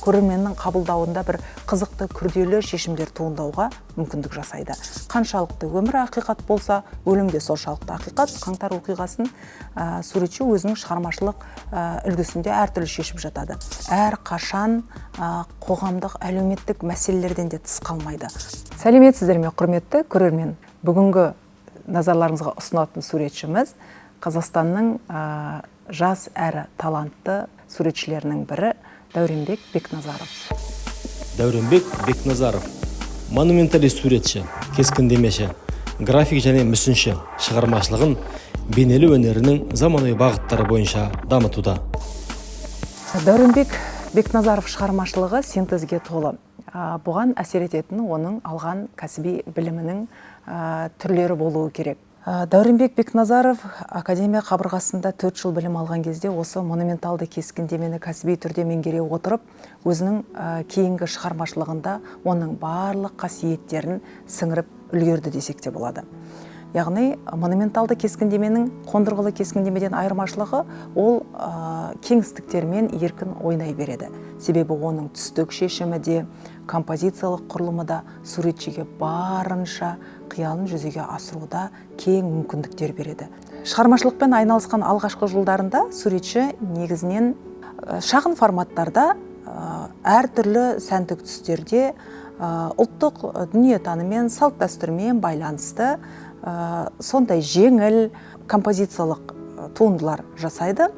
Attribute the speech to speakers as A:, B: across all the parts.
A: Көрерменнің қабылдауында бір қызықты, күрделі шешімдер туындауға мүмкіндік жасайды. Қаншалықты өмір ақиқат болса, өлім де соншалықты ақиқат. Қаңтар оқиғасын суретші өзінің шығармашылық үлгісінде әртүрлі шешіп жатады. Әр қашан қоғамдық, әлеуметтік мәселелерден де тыс қалмайды. Сәлеметсіздер ме, құрметті көрермен! Бүгінгі назарларыңызға ұсынатын суретшіміз Қазақстанның жас әрі талантты суретшілерінің бірі Дәуренбек Бекназаров.
B: Дәуренбек Бекназаров – монументалист суретші, кескіндемеші, график және мүсінші. Шығармашылығын бейнелеу өнерінің заманауи бағыттары бойынша дамытуда.
A: Дәуренбек Бекназаров шығармашылығы синтезге толы. Бұған әсер ететін оның алған кәсіби білімінің түрлері болуы керек. Дәуренбек Бекназаров академия қабырғасында 4 жыл білім алған кезде осы монументалды кескіндемені кәсіби түрде меңгере отырып, өзінің кейінгі шығармашылығында оның барлық қасиеттерін сіңіріп үлгерді десек те болады. Яғни монументалды кескіндеменің қондырғылы кескіндемеден айырмашылығы ол кеңістіктермен еркін ойнай береді. Себебі оның түстік шешімі де, композициялық құрылымы да суретшіге барынша қиялын жүзеге асыруда кең мүмкіндіктер береді. Шығармашылықпен айналысқан алғашқы жылдарында суретші негізінен шағын форматтарда, әртүрлі сәндік түстерде, ұлттық дүниетаныммен, салт дәстүрмен байланысты сондай жеңіл композициялық туындылар жасайды.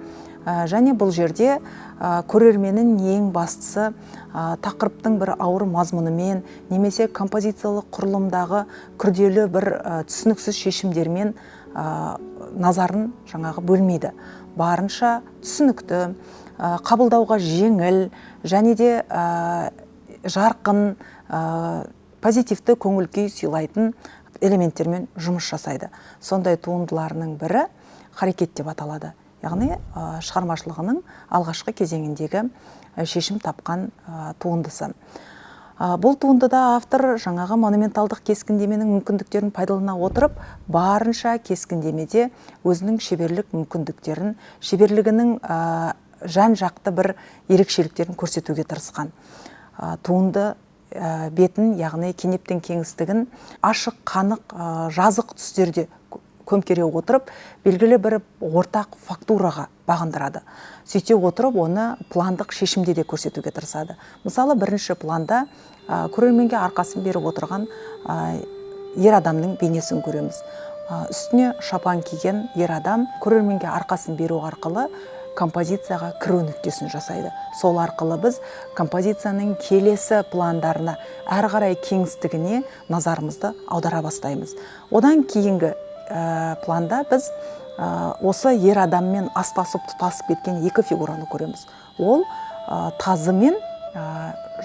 A: Және бұл жерде көрерменнің ең бастысы тақырыптың бір ауыр мазмұнымен немесе композициялық құрылымдағы күрделі бір түсініксіз шешімдермен назарын жаңағы бөлмейді. Барынша түсінікті, қабылдауға жеңіл және де жарқын, позитивті көңіл күй сыйлайтын элементтермен жұмыс жасайды. Сондай туындыларының бірі «Харекет» деп аталады. Яғни шығармашылығының алғашқы кезеңіндегі шешім тапқан туындысы. Бұл туындыда автор жаңағы монументалдық кескіндеменің мүмкіндіктерін пайдалана отырып, барынша кескіндемеде өзінің шеберлік мүмкіндіктерін, шеберлігінің жан жақты бір ерекшеліктерін көрсетуге тырысқан. Туынды бетін, яғни кенептің кеңістігін ашық, қанық, жазық түстерде көмкере отырып, белгілі бір ортақ фактураға бағындырады. Сөйте отырып, оны пландық шешімде де көрсетуге тырысады. Мысалы, бірінші планда көрерменге арқасын беріп отырған ер адамның бейнесін көреміз. Үстіне шапан киген ер адам көрерменге арқасын беру арқылы композицияға кіру нүктесін жасайды. Сол арқылы біз композицияның келесі пландарына, әрі қарай кеңістігіне назарымызды аудара бастаймыз. Одан кейінгі планда біз осы ер адаммен астасып, тұтасып кеткен екі фигураны көреміз. Ол тазы мен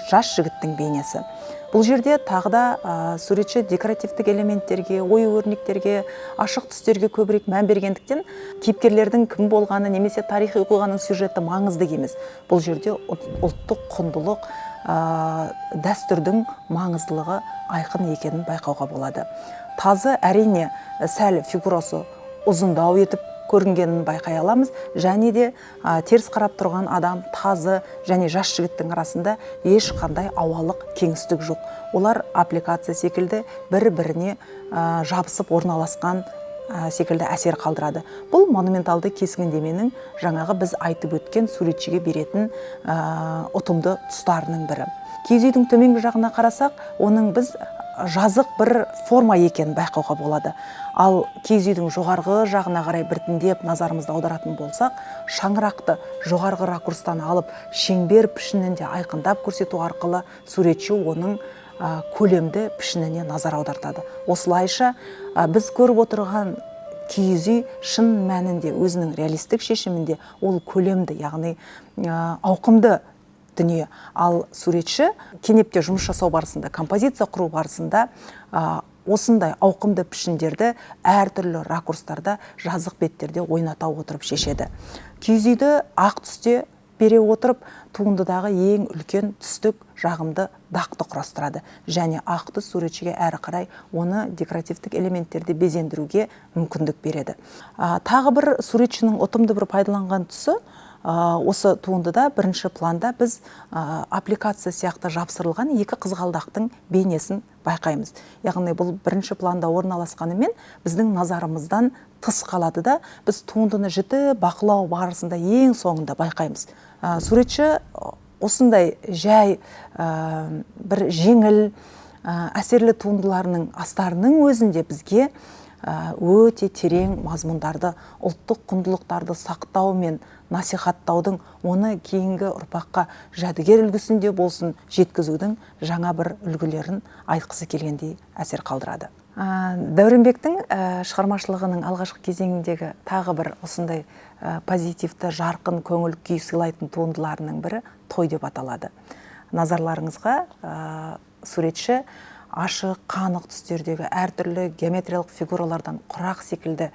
A: жас жігіттің бейнесі. Бұл жерде тағы да суретші декоративтік элементтерге, ою өрнектерге, ашық түстерге көбірек мән бергендіктен, кейіпкерлердің кім болғаны немесе тарихи оқиғаның сюжеті маңызды емес. Бұл жерде ұлттық құндылық, дәстүрдің маңыздылығы айқын екенін байқауға болады. Тазы, әрине, сәл фигурасы ұзындау етіп көрінгенін байқай аламыз. Және де теріс қарап тұрған адам, тазы және жас жігіттің арасында ешқандай ауалық кеңістік жоқ. Олар аппликация секілді бір біріне жабысып орналасқан секілді әсер қалдырады. Бұл монументалды кескіндеменің жаңағы біз айтып өткен суретшіге беретін ұтымды тұстарының бірі. Киіз үйдің төменгі жағына қарасақ, оның біз жазық бір форма екенін байқауға болады. Ал киіз үйдің жоғарғы жағына қарай біртіндеп назарымызды аударатын болсақ, шаңырақты жоғарғы ракурстан алып, шеңбер пішінінде айқындап көрсету арқылы суретші оның көлемді пішініне назар аудартады. Осылайша біз көріп отырған киіз үй шын мәнінде өзінің реалистік шешімінде ол көлемді, яғни ауқымды дүние. Ал суретші кенепте жұмыс жасау барысында, композиция құру барысында осындай ауқымды пішіндерді әртүрлі ракурстарда, жазық беттерде ойната отырып шешеді. Киіз үйді ақ түсте бере отырып, туындыдағы ең үлкен түстік жағымды дақты құрастырады. Және ақ түс суретшіге әрі қарай оны декоративтік элементтерде безендіруге мүмкіндік береді. Тағы бір суретшінің ұтымды бір пайдаланған тұсы Осы туындыда бірінші планда біз аппликация сияқты жапсырылған екі қызғалдақтың бейнесін байқаймыз. Яғни бұл бірінші планда орналасқанымен біздің назарымыздан тыс қалады да, біз туындыны жіті бақылау барысында ең соңында байқаймыз. Суретші осындай жай, бір жеңіл, әсерлі туындыларының астарының өзінде бізге өте терең мазмұндарды, ұлттық құндылықтарды сақтау мен насихаттаудың, оны кейінгі ұрпаққа жәдігер үлгісінде болсын жеткізудің жаңа бір үлгілерін айтқысы келгендей әсер қалдырады. Дәуренбектің шығармашылығының алғашқы кезеңіндегі тағы бір осындай позитивті, жарқын көңіл күй сыйлайтын туындыларының бірі той деп аталады. Назарларыңызға суретші ашық, қанық түстердегі әртүрлі геометриялық фигуралардан құрақ секілді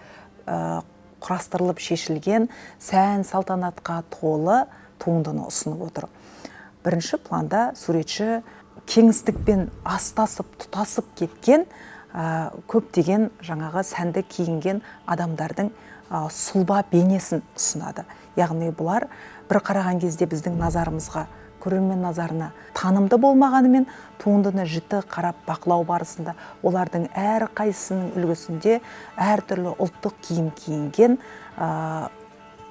A: құрастырылып шешілген сән салтанатқа толы туындыны ұсынып отыр. Бірінші планда суретші кеңістікпен астасып, тұтасып кеткен көптеген жаңағы сәнді киінген адамдардың сұлба бейнесін ұсынады. Яғни бұлар бір қараған кезде біздің назарымызға, көрермен назарына танымды болмағанымен, туындыны жіті қарап бақылау барысында олардың әр қайсысының үлгісінде әртүрлі ұлттық киім киінген,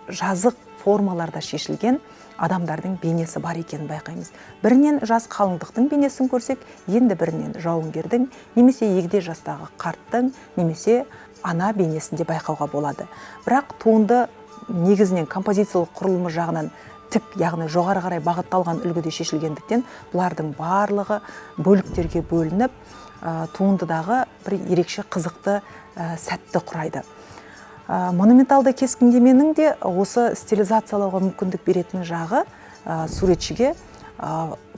A: жазық формаларда шешілген адамдардың бейнесі бар екенін байқаймыз. Бірінен жас қалыңдықтың бейнесін көрсек, енді бірінен жауынгердің, немесе егде жастағы қарттың, немесе ана бейнесін де байқауға болады. Бірақ туынды негізінен композициялық құрылымы жағынан тік, яғни жоғары қарай бағытталған үлгіде шешілгендіктен, бұлардың барлығы бөліктерге бөлініп, туындыдағы бір ерекше қызықты сәтті құрайды. Монументалды кескіндеменің де осы стилизациялауға мүмкіндік беретін жағы, суретшіге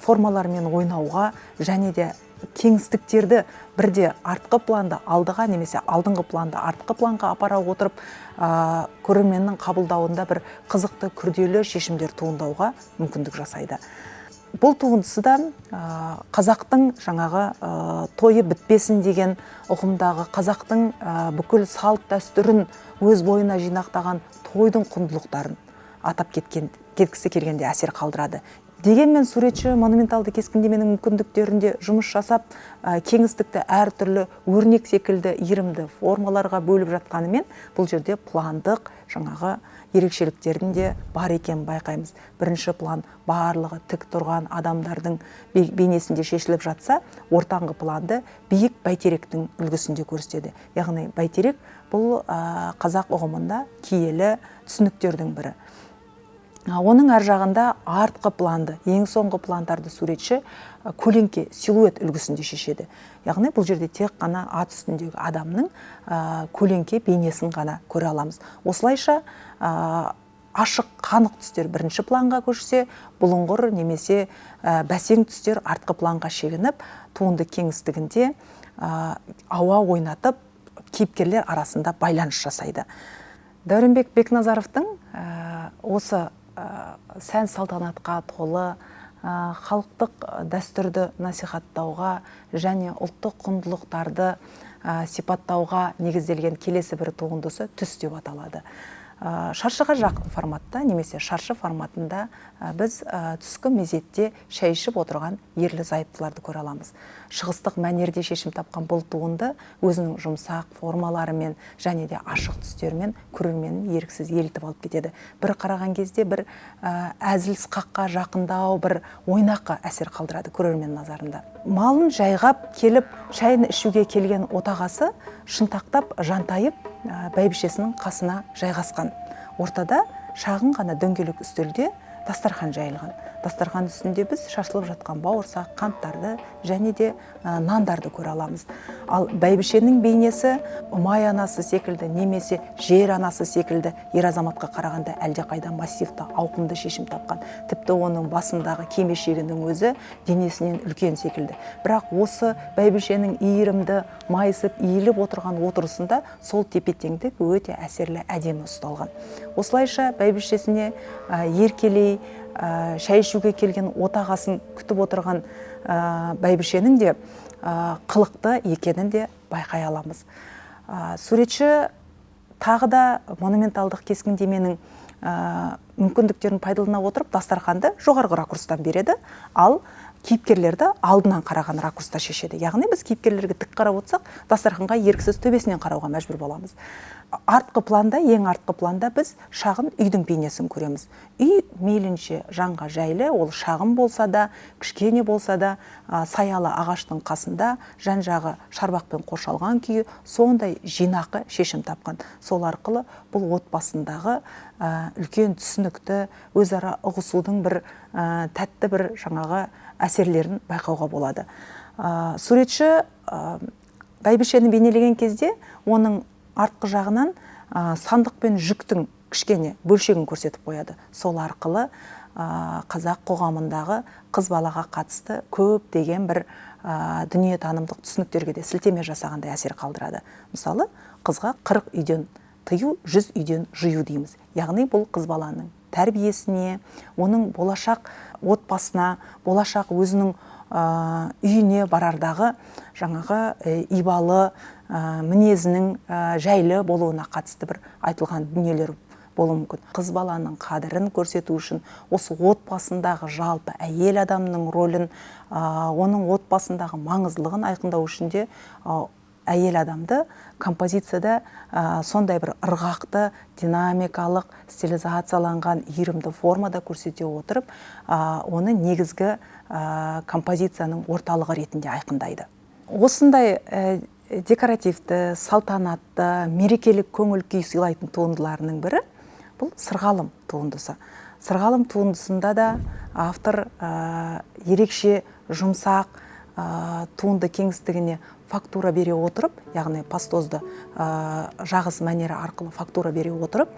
A: формалармен ойнауға және де кеңістіктерді бірде артқы планда алдыға немесе алдыңғы планда артқы планға апара отырып, көрерменнің қабылдауында бір қызықты, күрделі шешімдер туындауға мүмкіндік жасайды. Бұл туындысы да қазақтың жаңағы тойы бітпесін деген ұғымдағы қазақтың бүкіл салт дәстүрін өз бойына жинақтаған тойдың құндылықтарын атап кеткісі келгенде әсер қалдырады. Дегенмен суретші монументалды кескіндеменің мүмкіндіктерінде жұмыс жасап, кеңістікті әртүрлі өрнек секілді иірімді формаларға бөліп жатқанымен, бұл жерде пландық жаңағы ерекшеліктердің де бар екенін байқаймыз. Бірінші план барлығы тік тұрған адамдардың бейнесінде шешіліп жатса, ортаңғы планды биік бәйтеректің үлгісінде көрсетеді. Яғни бәйтерек бұл қазақ ұғымында киелі түсініктердің бірі. Оның ар жағында артқы планды, ең соңғы пландарды суретші көлеңке, силуэт үлгісінде шешеді. Яғни бұл жерде тек қана ат үстіндегі адамның көлеңке бейнесін ғана көре аламыз. Осылайша ашық қанық түстер бірінші планға көшсе, бұлыңғыр немесе бәсең түстер артқы планға шегініп, туынды кеңістігінде ауа ойнатып, кейіпкерлер арасында байланыс жасайды. Дәуренбек Бекназаровтың осы сән салтанатқа толы, халықтық дәстүрді насихаттауға және ұлттық құндылықтарды сипаттауға негізделген келесі бір туындысы түс деп аталады. Шаршыға жақын форматта немесе шаршы форматында біз түскі мезетте шай ішіп отырған ерлі зайыптыларды көре аламыз. Шығыстық мәнерде шешім тапқан бұл туынды өзінің жұмсақ формаларымен және де ашық түстерімен көрерменін еріксіз елітіп алып кетеді. Бір қараған кезде бір әзіл сықаққа жақындау, бір ойнақы әсер қалдырады көрермен назарында. Малын жайғап келіп, шайын ішуге келген отағасы шынтақтап жантайып, бәйбішесінің қасына жайғасқан. Ортада шағын ғана дөңгелек үстелде дастархан жайылған. Дастархан үстінде біз шашылып жатқан бауырсақ, қанттарды және де нандарды көре аламыз. Ал бәйбішенің бейнесі Ұмай анасы секілді немесе жер анасы секілді ер азаматқа қарағанда әлдеқайда массивті, ауқымды шешім тапқан. Тіпті оның басындағы кимешегінің өзі денесінен үлкен секілді. Бірақ осы бәйбішенің иірімді, майысып, иіліп отырған отырысында сол тепе-теңдік өте әсерлі, әдемі ұсталған. Осылайша бәйбішесіне еркелей, шай ішуге келген отағасын күтіп отырған бәйбішенің де қылықты екенін де байқай аламыз. Суретші тағы да монументалдық кескіндеменің мүмкіндіктерін пайдалана отырып дастарханды жоғарғы ракурстан береді, ал кейіпкерлерді алдынан қараған ракурста шешеді. Яғни біз кейіпкерлерге тік қарап отырсақ, дастарханға еріксіз төбесінен қарауға мәжбүр боламыз. Артқы планда, ең артқы планда біз шағын үйдің бейнесін көреміз. Үй мейлінше жанға жайлы, ол шағын болса да, кішкене болса да, саялы ағаштың қасында жан-жағы шарбақпен қоршалған күйі сондай жинақы шешім тапқан. Сол арқылы бұл отбасындағы үлкен түсінікті, өзара ұғысудың бір тәтті бір жаңағы әсерлерін байқауға болады. Суретші бәйбішені бейнелеген кезде оның артқы жағынан сандық пен жүктің кішкене бөлшегін көрсетіп қояды. Сол арқылы қазақ қоғамындағы қыз балаға қатысты көп деген бір дүниетанымдық түсініктерге де сілтеме жасағандай әсер қалдырады. Мысалы, қызға 40 үйден тыю, 100 үйден жию дейміз. Яғни бұл қыз баланың тәрбиесіне, оның болашақ отбасына, болашақ өзінің үйіне барардағы жаңағы ибалы мінезінің жайлы болуына қатысты бір айтылған дүниелер болуы мүмкін. Қыз баланың қадірін көрсету үшін осы отбасындағы жалпы әйел адамның рөлін, оның отбасындағы маңыздылығын айқындау үшін де әйел адамды композицияда сондай бір ырғақты, динамикалық, стилизацияланған иірімді формада көрсете отырып, оны негізгі композицияның орталығы ретінде айқындайды. Осындай декоративті, салтанатты, мерекелік көңіл күй сыйлайтын туындыларының бірі бұл Сырғалым туындысы. Сырғалым туындысында да автор ерекше жұмсақ туынды кеңістігіне фактура бере отырып, яғни пастозды жағыс мәнері арқылы фактура бере отырып,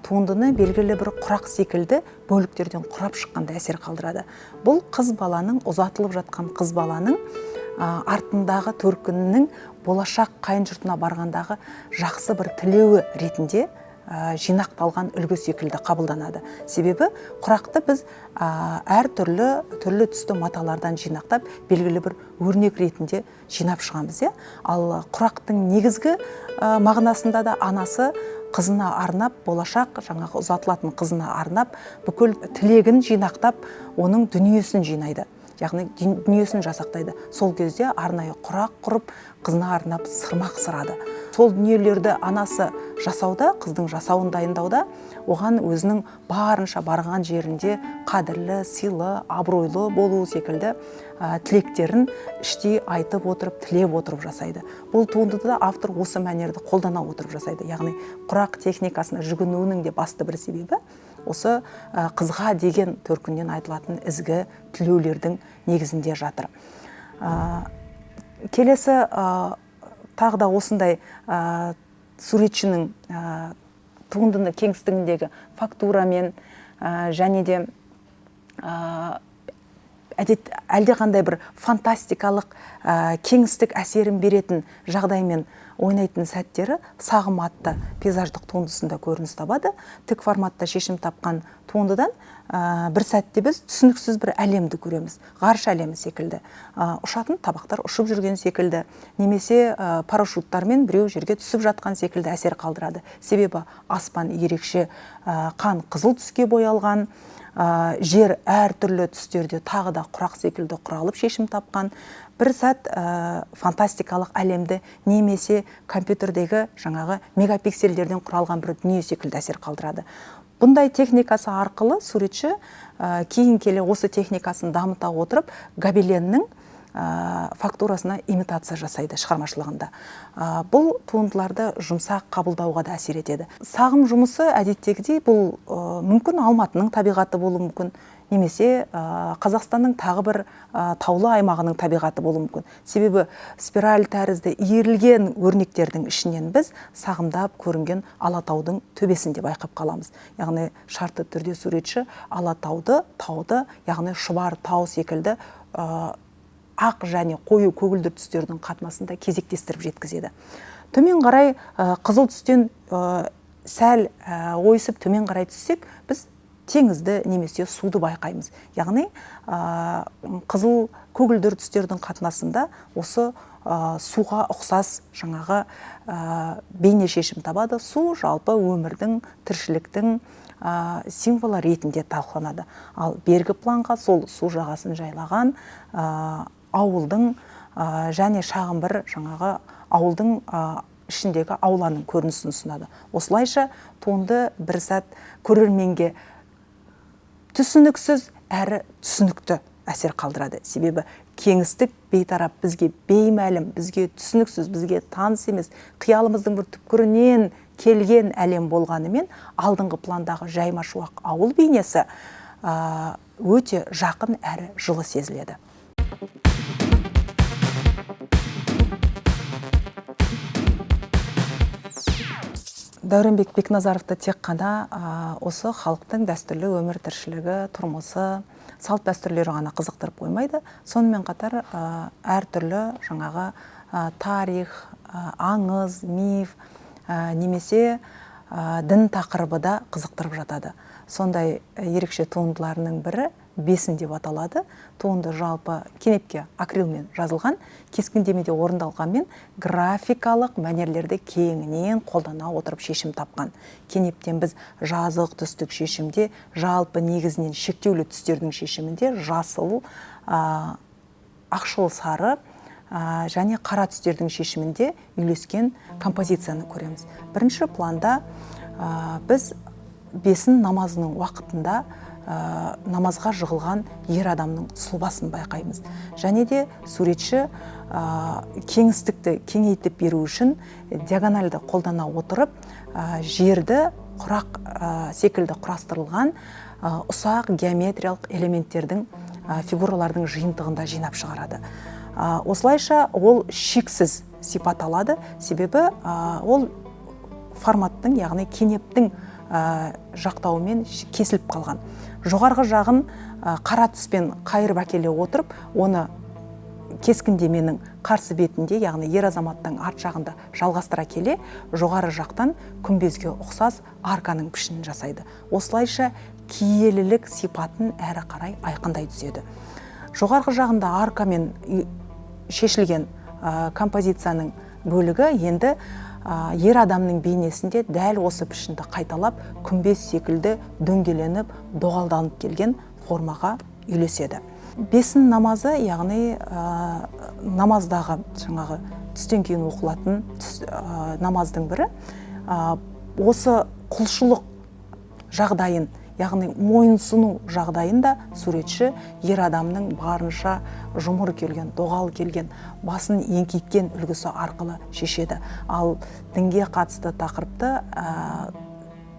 A: туындыны белгілі бір құрақ секілді бөліктерден құрап шыққандай әсер қалдырады. Бұл қыз баланың, ұзатылып жатқан қыз баланың артындағы төркінінің болашақ қайын жұртына барғандағы жақсы бір тілеуі ретінде жинақталған үлгі секілді қабылданады. Себебі құрақты біз әртүрлі түрлі түсті маталардан жинақтап, белгілі бір өрнек ретінде жинап шығамыз, иә? Ал құрақтың негізгі мағынасында да анасы қызына арнап, болашақ жаңағы ұзатылатын қызына арнап, бүкіл тілегін жинақтап, оның дүниесін жинайды. Яғни дүниесін жасақтайды. Сол кезде арнайы құрақ құрып, қызына арнап сырмақ сырады. Сол дүниелерді анасы жасауда, қыздың жасауын дайындауда, оған өзінің барынша барған жерінде қадірлі, сыйлы, абыройлы болуы секілді тілектерін іштей айтып отырып, тілеп отырып жасайды. Бұл туындыда да автор осы мәнерді қолдана отырып жасайды. Яғни құрақ техникасына жүгінуінің де басты бір себебі осы қызға деген төркіннен айтылатын ізгі тілеулердің негізінде жатыр. Келесі тағы да осындай суретшінің туындыны кеңістігіндегі фактурамен және де әдет әлдеқандай бір фантастикалық кеңістік әсерін беретін жағдаймен ойнайтын сәттері Сағым атты пейзаждық туындысында көрініс табады. Тік форматта шешім тапқан туындыдан бір сәтте біз түсініксіз бір әлемді көреміз. Ғарыш әлемі секілді. Ұшатын табақтар ұшып жүрген секілді, немесе парашюттармен біреу жерге түсіп жатқан секілді әсер қалдырады. Себебі аспан ерекше қан қызыл түске боялған, жер әртүрлі түстерде тағы да құрақ секілді құралып шешім тапқан. Бір сәт фантастикалық әлемді немесе компьютердегі жаңағы мегапикселдерден құралған бір дүние секілді әсер қалдырады. Бұндай техникасы арқылы суретші кейін келе осы техникасын дамыта отырып, гобеленнің фактурасына имитация жасайды шығармашылығында. Бұл туындыларды жұмсақ қабылдауға да әсер етеді. Сағым жұмысы әдеттегідей бұл мүмкін Алматының табиғаты болуы мүмкін, немесе Қазақстанның тағы бір таулы аймағының табиғаты болуы мүмкін. Себебі спираль тәрізді иірілген өрнектердің ішінен біз сағымдап көрінген Алатаудың төбесін де байқап қаламыз. Яғни шартты түрде суретші Алатауды, тауды, яғни шұбар тау секілді ақ және қою көгілдір түстердің қатынасында кезектестіріп жеткізеді. Төмен қарай қызыл түстен сәл ойысып төмен қарай түссек, біз теңізді немесе суды байқаймыз. Яғни қызыл көгілдір түстердің қатынасында осы суға ұқсас жаңағы бейне шешім табады. Су жалпы өмірдің, тіршіліктің символы ретінде талқыланады. Ал бергі планға сол су жағасын жайлаған ауылдың және шағын бір жаңағы ауылдың ішіндегі ауланың көрінісін ұсынады. Осылайша туынды бір сәт көрерменге түсініксіз әрі түсінікті әсер қалдырады. Себебі кеңістік бейтарап, бізге беймәлім, бізге түсініксіз, бізге таныс емес, қиялымыздың бір түпкірінен келген әлем болғанымен, алдыңғы пландағы жайма шуақ ауыл бейнесі өте жақын әрі жылы сезіледі. Дәуренбек Бекназаровты тек қана осы халықтың дәстүрлі өмір тіршілігі, тұрмысы, салт дәстүрлері ғана қызықтырып қоймайды. Сонымен қатар әртүрлі жаңағы тарих, аңыз, миф немесе дін тақырыбы да қызықтырып жатады. Сондай ерекше туындыларының бірі Бесін деп аталады. Туынды жалпы кенепке акрилмен жазылған, кескіндемеде орындалғанмен графикалық мәнерлерді кеңінен қолдана отырып шешім тапқан. Кенептен біз жазық түстік шешімде, жалпы негізінен шектеулі түстердің шешімінде жасыл, ақшыл сары және қара түстердің шешімінде үйлескен композицияны көреміз. Бірінші планда біз бесін намазының уақытында намазға жығылған ер адамның сұлбасын байқаймыз. Және де суретші кеңістікті кеңейтіп беру үшін диагональды қолдана отырып, жерді құрақ секілді құрастырылған ұсақ геометриялық элементтердің, фигуралардың жиынтығында жинап шығарады. Осылайша ол шексіз сипат алады, себебі ол форматтың, яғни кенептің жақтауымен кесіліп қалған. Жоғарғы жағын қара түспен қайырып әкеле отырып, оны кескіндеменің қарсы бетінде, яғни ер азаматтың арт жағында жалғастыра келе, жоғары жақтан күмбезге ұқсас арканың пішінін жасайды. Осылайша киелілік сипатын әрі қарай айқындай түседі. Жоғарғы жағында аркамен шешілген композицияның бөлігі енді ер адамның бейнесінде дәл осы пішінді қайталап, күмбез секілді дөңгеленіп, доғалданып келген формаға үйлеседі. Бесін намазы, яғни намаздағы жаңағы түстен кейін оқылатын намаздың бірі, осы құлшылық жағдайын, яғни мойынсыну жағдайын да суретші ер адамның барынша жұмыр келген, доғал келген, басын еңкейткен үлгісі арқылы шешеді. Ал дінге қатысты тақырыпты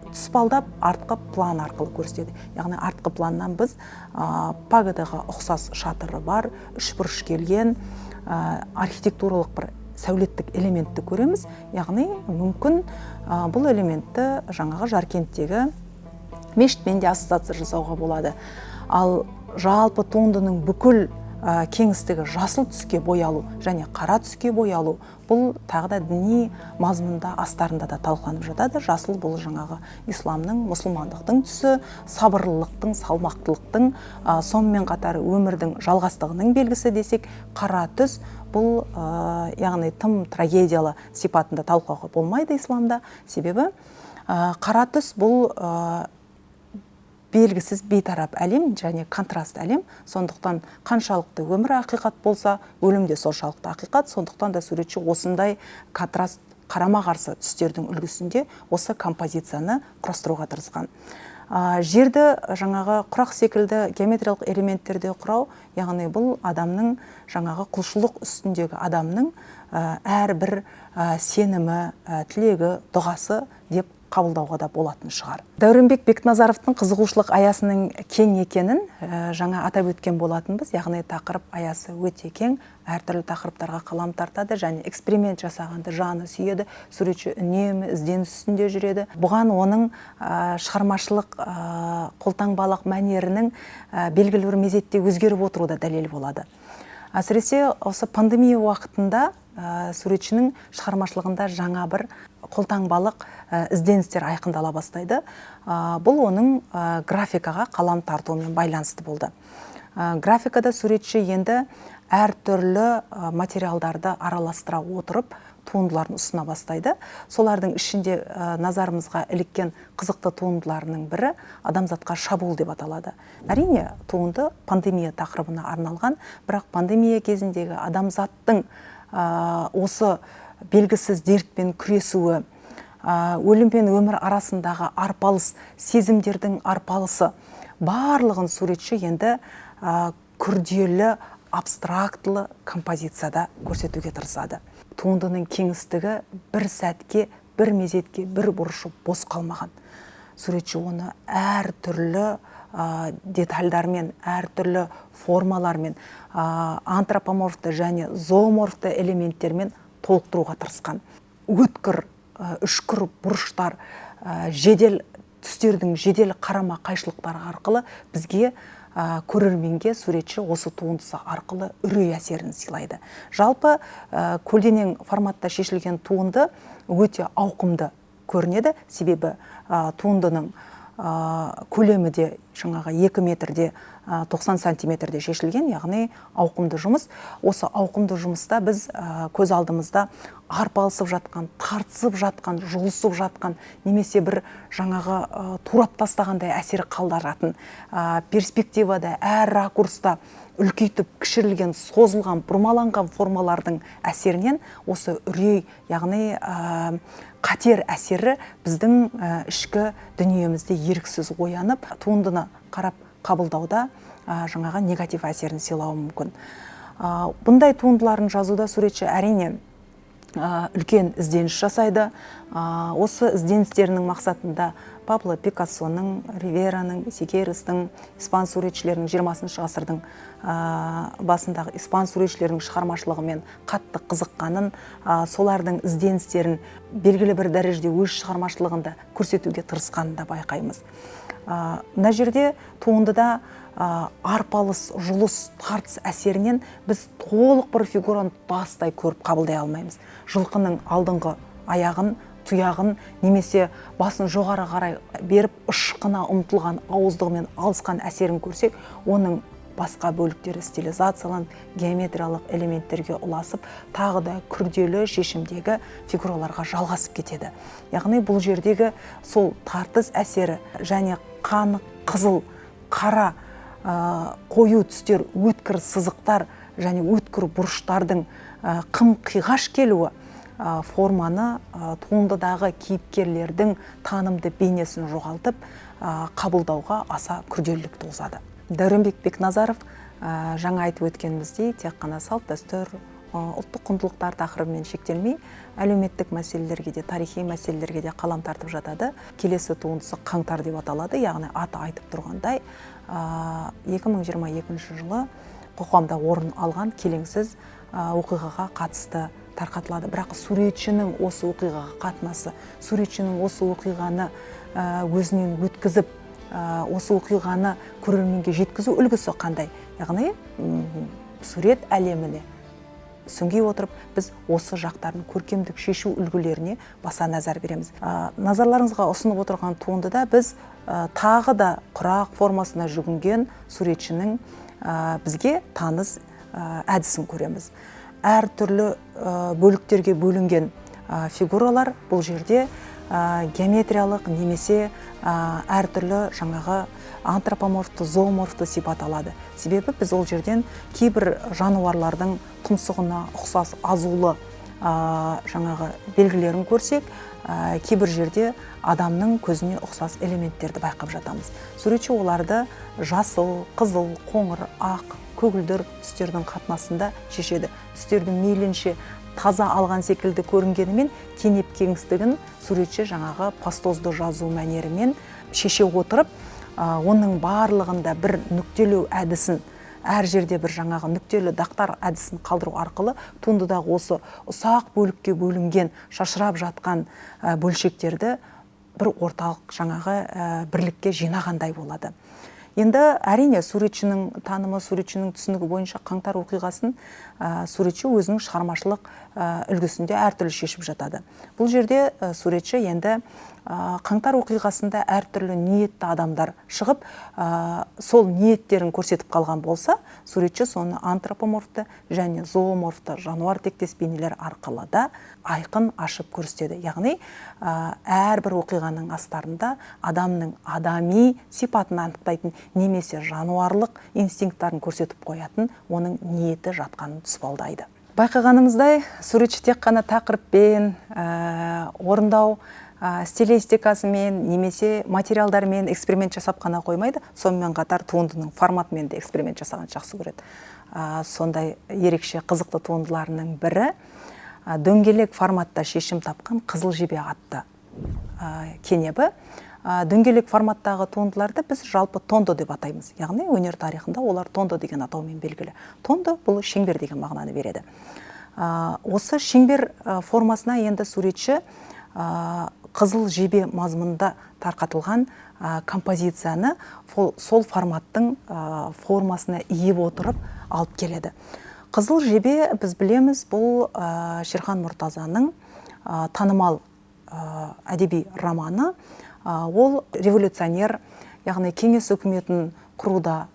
A: тұспалдап артқы план арқылы көрсетеді. Яғни артқы планнан біз пагодаға ұқсас шатыры бар, үшбұрыш келген архитектуралық бір сәулеттік элементті көреміз. Яғни мүмкін бұл элементті жаңағы Жаркенттегі мешітпен де ассоциация жасауға болады. Ал жалпы туындының бүкіл кеңістігі жасыл түске боялу және қара түске боялу, бұл тағы да діни мазмұнда астарында да талқыланып жатады. Жасыл бұл жаңағы исламның, мұсылмандықтың түсі, сабырлылықтың, салмақтылықтың, сонымен қатар өмірдің жалғастығының белгісі десек, қара түс бұл яғни тым трагедиялы сипатында талқылауға болмайды исламда. Себебі қара түс бұл белгісіз бейтарап әлем және контраст әлем. Сондықтан қаншалықты өмір ақиқат болса, өлім де соншалықты ақиқат. Сондықтан да суретші осындай контраст, қарама-қарсы түстердің үлгісінде осы композицияны құрастыруға тырысқан. Жерді жаңағы құрақ секілді геометриялық элементтерде құрау, яғни бұл адамның жаңағы құлшылық үстіндегі адамның әрбір сенімі, тілегі, дұғасы деп қабылдауға да болатын шығар. Дәуренбек Бекназаровтың қызығушылық аясының кең екенін жаңа атап өткен болатынбыз. Яғни тақырып аясы өте кең, әртүрлі тақырыптарға қалам тартады және эксперимент жасағанды жаны сүйеді, суретші үнемі ізденіс үстінде жүреді. Бұған оның шығармашылық қолтаңбалық мәнерінің белгілі бір мезетте өзгеріп отыруы да дәлел болады. Әсіресе осы пандемия уақытында суретшінің шығармашылығында жаңа бір қолтаңбалық ізденістер айқындала бастайды. Бұл оның графикаға қалам тартуымен байланысты болды. Графикада суретші енді Әртүрлі материалдарды араластыра отырып туындыларын ұсына бастайды. Солардың ішінде назарымызға іліккен қызықты туындыларының бірі «Адамзатқа шабуыл» деп аталады. Әрине, туынды пандемия тақырыбына арналған, бірақ пандемия кезіндегі адамзаттың осы белгісіз дертпен күресуі, өлім пен өмір арасындағы арпалыс, сезімдердің арпалысы, барлығын суретші енді күрделі абстрактылы композицияда көрсетуге тырысады. Туындының кеңістігі бір сәтке, бір мезетке, бір бұрышы бос қалмаған. Суретші оны әртүрлі детальдармен, әртүрлі формалармен, антропоморфты және зооморфты элементтермен толықтыруға тырысқан. Өткір, үшкір бұрыштар, жедел түстердің жедел қарама қайшылықтары арқылы бізге, көрерменге, суретші осы туындысы арқылы үрей әсерін сыйлайды. Жалпы, көлденең форматта шешілген туынды өте ауқымды көрінеді, себебі туындының көлемі де жаңағы 2 метрде 90 сантиметрде шешілген, яғни ауқымды жұмыс. Осы ауқымды жұмыста біз көз алдымызда арпалысып жатқан, тартысып жатқан, жұлысып жатқан немесе бір жаңағы турап тастағандай әсер қалдыратын, перспективада әр ракурста үлкейтіп кішірілген, созылған, бұрмаланған формалардың әсерінен осы үрей, яғни қатер әсері біздің ішкі дүниемізде еріксіз оянып, туындыны қарап қабылдауда жаңағы негатив әсерін сыйлауы мүмкін. Бұндай туындыларын жазуда суретші, әрине, үлкен ізденіс жасайды. Осы ізденістерінің мақсатында Пабло Пикассоның, Ривераның, Сикейростың, испан суретшілерінің 20 ғасырдың басындағы испан суретшілерінің шығармашылығымен қатты қызыққанын, солардың ізденістерін белгілі бір дәрежеде өз шығармашылығында көрсетуге тырысқанын да байқаймыз. Мына жерде туындыда арпалыс, жұлыс, тартыс әсерінен біз толық бір фигураны тұтастай көріп қабылдай алмаймыз. Жылқының алдыңғы аяғын, тұяғын немесе басын жоғары қарай беріп ышқына ұмтылған ауыздығымен алысқан әсерін көрсек, оның басқа бөліктері стилизацияланып, геометриялық элементтерге ұласып, тағы да күрделі шешімдегі фигураларға жалғасып кетеді. Яғни бұл жердегі сол тартыс әсері және қаны қызыл, қара, қою түстер, өткір сызықтар және өткір бұрыштардың қым қиғаш келуі форманы, туындыдағы кейіпкерлердің танымды бейнесін жоғалтып, қабылдауға аса күрделілік туғызады. Дәуренбек Бекназаров, жаңа айтып өткеніміздей, тек қана салт дәстүр, ұлттық құндылықтар тақырыбымен шектелмей, әлеуметтік мәселелерге де, тарихи мәселелерге де қалам тартып жатады. Келесі туындысы «Қаңтар» деп аталады, яғни аты айтып тұрғандай, 2022 жылы қоғамда орын алған келеңсіз оқиғаға қатысты тарқатылады. Бірақ суретшінің осы оқиғаға қатынасы, суретшінің осы оқиғаны өзінен өткізіп, осы оқиғаны көрерменге жеткізу үлгісі қандай? Яғни сурет әлеміне сүңги отырып, біз осы жақтарын көркемдік шешу үлгілеріне баса назар береміз. Назарларыңызға ұсынып отырған туындыда біз тағы да құрақ формасына жүгінген суретшінің бізге таныс әдісін көреміз. Әртүрлі бөліктерге бөлінген фигуралар бұл жерде геометриялық немесе әртүрлі жаңағы антропоморфты, зооморфты сипат алады. Себебі біз ол жерден кейбір жануарлардың тұмсығына ұқсас азулы жаңағы белгілерін көрсек, кейбір жерде адамның көзіне ұқсас элементтерді байқап жатамыз. Суретші оларды жасыл, қызыл, қоңыр, ақ, көгілдір түстердің қатынасында шешеді. Түстердің мейлінше таза алған секілді көрінгенімен, кенеп кеңістігін суретші жаңағы пастозды жазу мәнерімен шеше отырып, оның барлығында бір нүктелеу әдісін, әр жерде бір жаңағы нүктелі дақтар әдісін қалдыру арқылы туындыдағы осы ұсақ бөлікке бөлінген, шашырап жатқан бөлшектерді бір орталық жаңағы бірлікке жинағандай болады. Енді әрине суретшінің танымы, суретшінің түсінігі бойынша қаңтар оқиғасын суретші өзінің шығармашылық үлгісінде әртүрлі шешіп жатады. Бұл жерде суретші енді қаңтар оқиғасында әртүрлі ниетті адамдар шығып, сол ниеттерін көрсетіп қалған болса, суретші соны антропоморфты және зооморфты жануар тектес бейнелер арқылы да айқын ашып көрсетеді. Яғни әрбір оқиғаның астарында адамның адами сипатын анықтайтын немесе жануарлық инстинкттарын көрсетіп қоятын оның ниеті жатқанын тұспалдайды. Байқағанымыздай, суретші тек қана тақырыппен, орындау стилистикасымен немесе материалдармен эксперимент жасап қана қоймайды, сонымен қатар туындының форматымен де эксперимент жасаған жақсы көреді. Сондай ерекше қызықты туындыларының бірі дөңгелек форматта шешім тапқан Қызыл жебе атты кенебі. Дөңгелек форматтағы туындыларды біз жалпы тондо деп атаймыз. Яғни өнер тарихында олар тондо деген атаумен белгілі. Тондо бұл шеңбер деген мағынаны береді. Осы шеңбер формасына енді суретші қызыл жебе мазмұнында тарқатылған композицияны сол форматтың формасына ие отырып алып келеді. Қызыл жебе, біз білеміз, бұл Шерхан Мұртазаның танымал әдеби романы. Ол революционер, яғни кеңес үкіметін құруда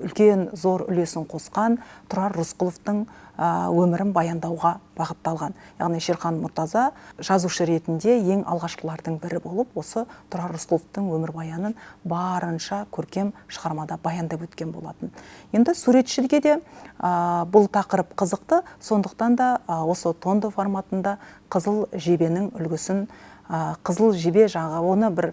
A: үлкен зор үлесін қосқан Тұрар Рысқұловтың өмірін баяндауға бағытталған. Яғни Шерхан Мұртаза жазушы ретінде ең алғашқылардың бірі болып, осы Тұрар Рысқұловтың өмірбаянын барынша көркем шығармада баяндап өткен болатын. Енді суретшіге де бұл тақырып қызықты, сондықтан да осы тондо форматында қызыл жебенің үлгісін, қызыл жебе жаңағы оны бір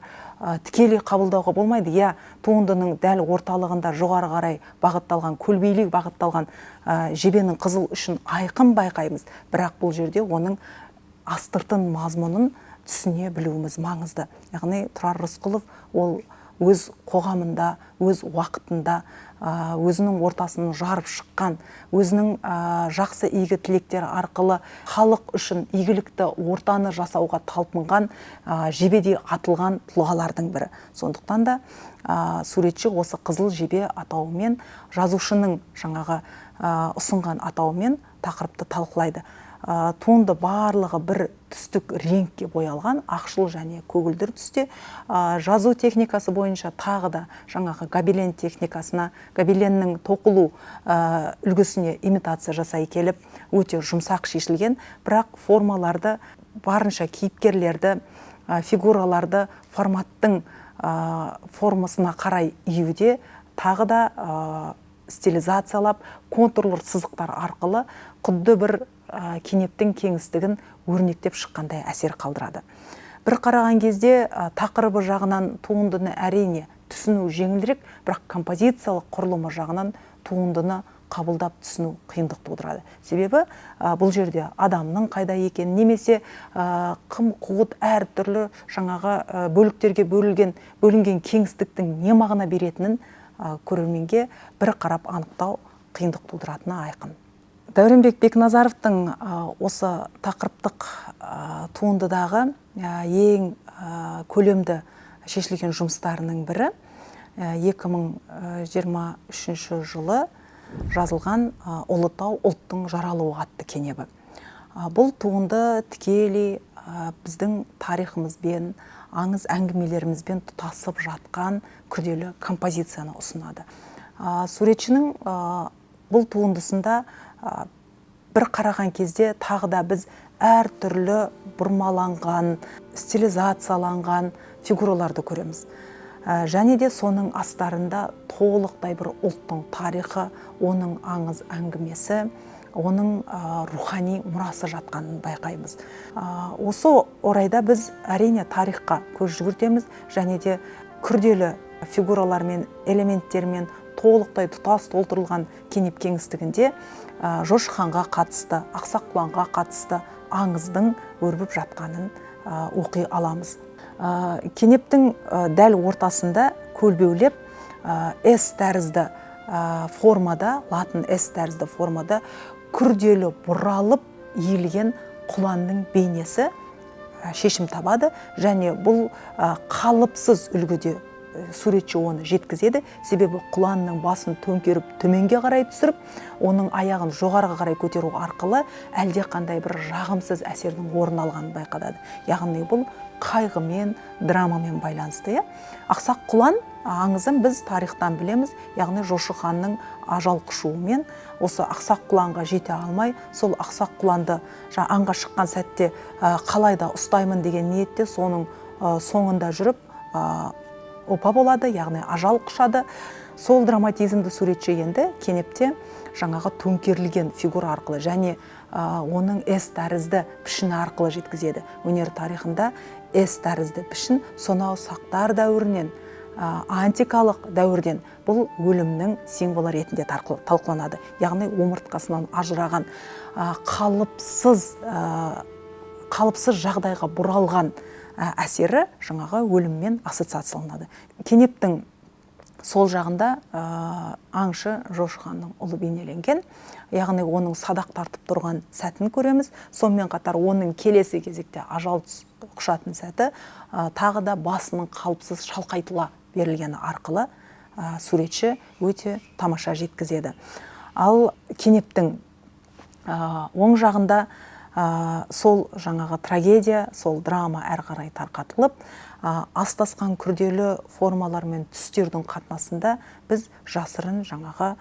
A: тікелей қабылдауға болмайды. Я туындының дәл орталығында жоғары қарай бағытталған, көлбейлей бағытталған жебенің қызыл ұшын айқын байқаймыз, бірақ бұл жерде оның астыртын мазмұнын түсіне білуіміз маңызды. Яғни Тұрар Рысқұлов ол өз қоғамында, өз уақытында, өзінің ортасын жарып шыққан, өзінің жақсы игі тілектері арқылы халық үшін игілікті ортаны жасауға талпынған, жебедей атылған тұлғалардың бірі. Сондықтан да суретші осы қызыл жебе атауымен, жазушының жаңағы ұсынған атауымен тақырыпты талқылайды. Туынды барлығы бір түстік реңкке боялған, ақшыл және көгілдір түсте. Жазу техникасы бойынша тағы да жаңағы гобелен техникасына, гобеленнің тоқылу үлгісіне имитация жасай келіп, өте жұмсақ шешілген, бірақ формаларды барынша кейіпкерлерді, фигураларды форматтың формасына қарай июде тағы да стилизациялап, контурлы сызықтар арқылы құдды бір кенептің кеңістігін өрнектеп шыққандай әсер қалдырады. Бір қараған кезде тақырыбы жағынан туындыны әрине түсіну жеңілірек, бірақ композициялық құрылымы жағынан туындыны қабылдап түсіну қиындық тудырады. Себебі бұл жерде адамның қайда екенін немесе қым қуыт әртүрлі жаңағы бөліктерге бөлінген кеңістіктің не мағына беретінін көрерменге бір қарап анықтау қиындық тудыратыны айқын. Дәуренбек Бекназаровтың осы тақырыптық туындыдағы ең көлемді шешілген жұмыстарының бірі 2023 жылы жазылған Ұлытау ұлттың жаралуы атты кенебі. Бұл туынды тікелей біздің тарихымызбен, аңыз әңгімелерімізбен тұтасып жатқан күрделі композицияны ұсынады. Суретшінің бұл туындысында бір қараған кезде тағы да біз әртүрлі бұрмаланған, стилизацияланған фигураларды көреміз. Және де соның астарында толықтай бір ұлттың тарихы, оның аңыз әңгімесі, оның рухани мұрасы жатқанын байқаймыз. Осы орайда біз әрине тарихқа көз жүгіртеміз және де күрделі фигуралармен, элементтермен толықтай тұтас толтырылған кенеп кеңістігінде Жошы ханға қатысты, Ақсақ құланға қатысты аңыздың өрбіп жатқанын оқи аламыз. Кенептің дәл ортасында көлбеулеп S тәрізді формада, латын S тәрізді формада күрделі бұралып иілген құланның бейнесі шешім табады және бұл қалыпсыз үлгіде Суретші оны жеткізеді, себебі құланның басын төңкеріп төменге қарай түсіріп, оның аяғын жоғарыға қарай көтеру арқылы әлде қандай бір жағымсыз әсердің орын алғанын байқатады. Яғни бұл қайғымен, драмамен байланысты. Ақсақ құлан аңызын біз тарихтан білеміз, яғни Жошы ханның ажал құшуымен осы ақсақ құланға жете алмай, сол ақсақ құланды аңға шыққан сәтте қалай да ұстаймын деген ниетте соның соңында жүріп опа болады, яғни ажал құшады. Сол драматизмді суретші енді кенепте жаңағы төңкерілген фигура арқылы және оның С тәрізді пішіні арқылы жеткізеді. Өнер тарихында С тәрізді пішін сонау сақтар дәуірінен, антикалық дәуірден бұл өлімнің символы ретінде талқыланады. Яғни омыртқасынан ажыраған, қалыпсыз жағдайға бұралған әсері жаңағы өліммен ассоциацияланады. Кенептің сол жағында аңшы Жошы ханның ұлы бейнеленген, яғни оның садақ тартып тұрған сәтін көреміз. Сонымен қатар оның келесі кезекте ажал құшатын сәті тағы да басының қалыпсыз шалқайтыла берілгені арқылы суретші өте тамаша жеткізеді. Ал кенептің оң жағында сол жаңағы трагедия, сол драма әрі қарай тарқатылып, астасқан күрделі формалар мен түстердің қатынасында біз жасырын жаңағы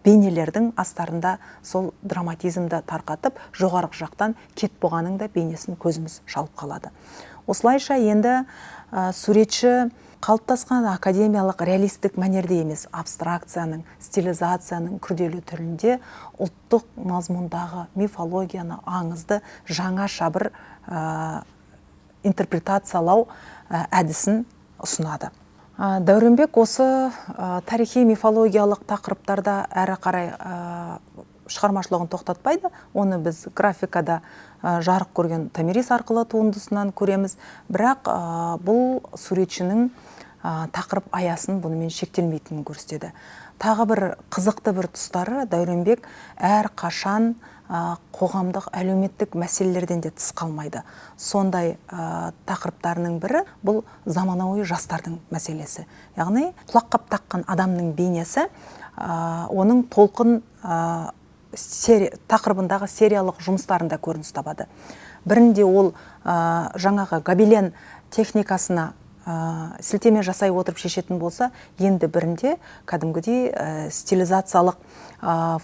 A: бейнелердің астарында сол драматизмді тарқатып, жоғарғы жақтан кетбоғаның да бейнесін көзіміз шалып қалады. Осылайша енді суретші қалыптасқан академиялық реалистік мәнерде емес, абстракцияның, стилизацияның күрделі түрінде ұлттық мазмұндағы мифологияны, аңызды жаңаша бір интерпретациялау әдісін ұсынады. Дәуренбек осы тарихи мифологиялық тақырыптарда әрі қарай шығармашылығын тоқтатпайды. Оны біз графикада жарық көрген Томирис арқылы туындысынан көреміз. Бірақ бұл суретшінің тақырып аясын бұнымен шектелмейтінін көрсетеді. Тағы бір қызықты бір тұстары, Дәуренбек әр қашан қоғамдық әлеуметтік мәселелерден де тыс қалмайды. Сондай тақырыптарының бірі бұл заманауи жастардың мәселесі. Яғни құлаққап таққан адамның бейнесі оның толқын тақырыбындағы сериялық жұмыстарында көрініс табады. Бірінде ол жаңағы гобелен техникасына сілтеме жасай отырып шешетін болса, енді бірінде кәдімгідей стилизациялық,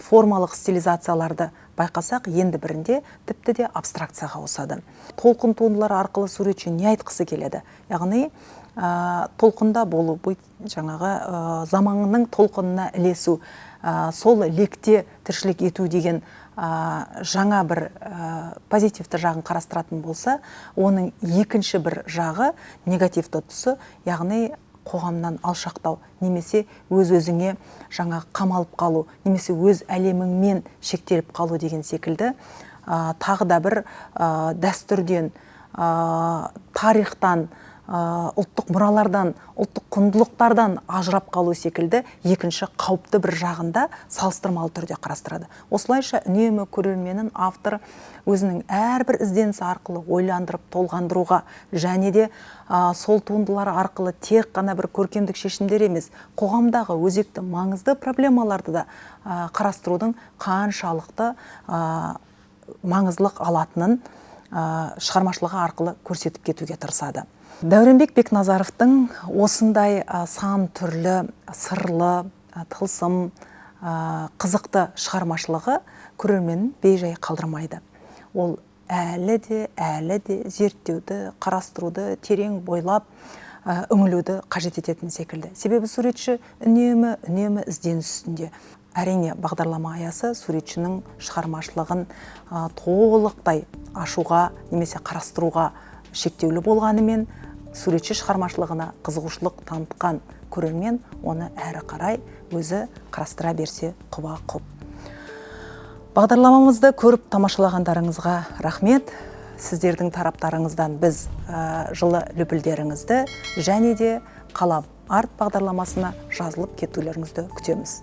A: формалық стилизацияларды байқасақ, енді бірінде тіпті де абстракцияға ауысады. Толқын туындылары арқылы суретші не айтқысы келеді? Яғни толқында болу, жаңағы заманның толқынына ілесу, сол лекте тіршілік ету деген жаңа бір позитивті жағын қарастыратын болса, оның екінші бір жағы, негативті тұсы, яғни қоғамнан алшақтау, немесе өз-өзіңе жаңа қамалып қалу, немесе өз әлеміңмен шектеліп қалу деген секілді тағы да бір дәстүрден, тарихтан, ұлттық мұралардан, ұлттық құндылықтардан ажырап қалу секілді екінші қауіпті бір жағында салыстырмалы түрде қарастырады. Осылайша үнемі көрерменін автор өзінің әрбір ізденісі арқылы ойландырып, толғандыруға және де сол туындылар арқылы тек қана бір көркемдік шешімдер емес, қоғамдағы өзекті маңызды проблемаларды да қарастырудың қаншалықты маңыздылық алатынын шығармашылығы арқылы көрсетіп кетуге тырысады. Дәуренбек Бекназаровтың осындай сан түрлі, сырлы, тылсым, қызықты шығармашылығы көрерменін бейжай қалдырмайды. Ол әлі де зерттеуді, қарастыруды, терең бойлап, үңілуді қажет ететін секілді. Себебі суретші үнемі ізденіс үстінде. Әрине, бағдарлама аясы суретшінің шығармашылығын толықтай ашуға немесе қарастыруға шектеулі болғанымен, суретші шығармашылығына қызығушылық танытқан көрермен оны әрі қарай өзі қарастыра берсе құба-құп. Бағдарламамызды көріп тамашалағандарыңызға рахмет. Сіздердің тараптарыңыздан біз жылы лүпілдеріңізді және де Қалам арт бағдарламасына жазылып кетулеріңізді күтеміз.